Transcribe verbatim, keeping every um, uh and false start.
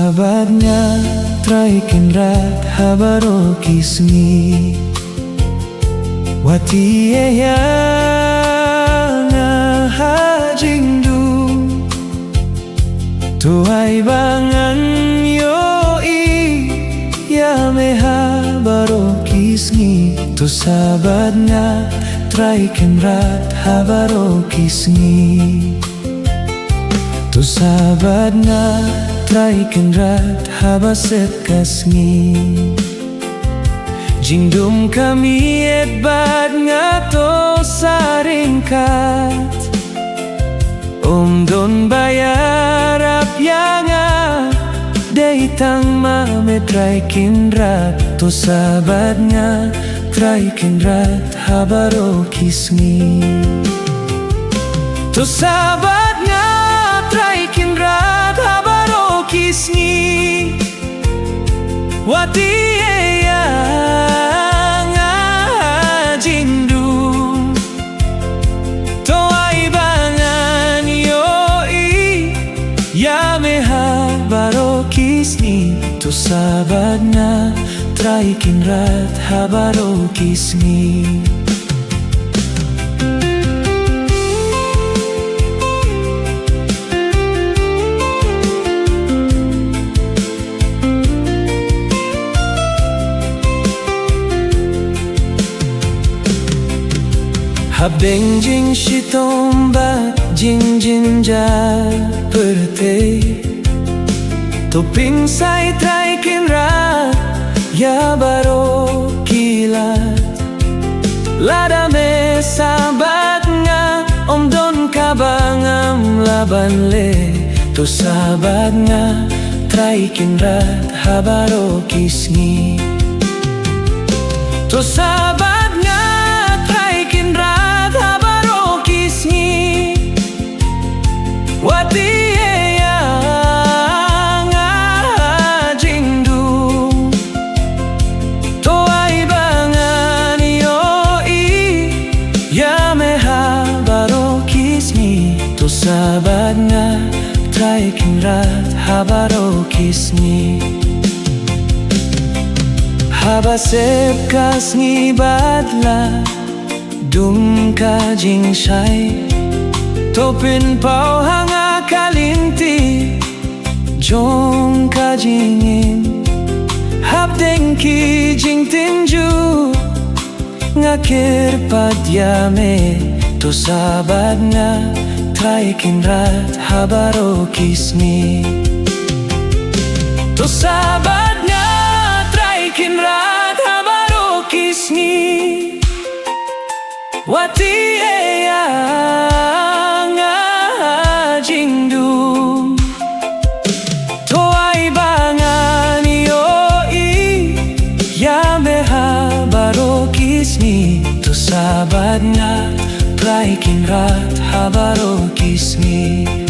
Sabat nga Trai Kynrad ha baroh ki sngi. Wat ïeh ïa nga ha jingdum. To ai ba ngan ïohi ïa me ha baroh ki sngi. To sabat nga Trai Kynrad ha baroh ki sngi. To sabat nga Trai Kynrad haba sep ka sngi. Jingdum ka miet bad nga to sa ryngkat. Ym don ba ïarap ïa nga, dei tang ma me Trai Kynrad. To sabat nga Trai Kynrad ha baroh ki sngi. To sabat nga Trai Kynrad ha baroh ki sngi. Wat ïeh ïa nga ha jingdum. To ai ba ngan ïohi ïa me ha baroh ki sngi. To sabat nga Trai Kynrad ha baroh ki sngi. Hapdeng jingshitom bad jingjynjar pyrthei, to pynshai Trai Kynrad ïa baroh ki lad. Lada me sabat nga, ym don kaba ngam lah ban leh. To sabat nga Trai Kynrad ha baroh ki sngi. To sabat nga Trai Kynrad ha baroh ki sngi. Wat ïeh ïa nga ha jingdum. To ai ba ngan ïohi ïa me ha baroh ki sngi. To sabat nga Trai Kynrad ha baroh ki sngi. Haba sep ka sngi bad la dum ka jingshai, to pynpaw ha nga ka lynti jong ka jingim. Hapdeng ki jingtynjuh nga kyrpad ïa me. To sabat nga Trai Kynrad ha baroh ki sngi. To sabat nga Trai Kynrad ha baroh ki sngi. Wat ïeh ïa nga ha jingdum. To ai ba ngan ïohi ïa me ha baroh ki sngi. To sabat nga Trai Kynrad ha baroh ki sngi.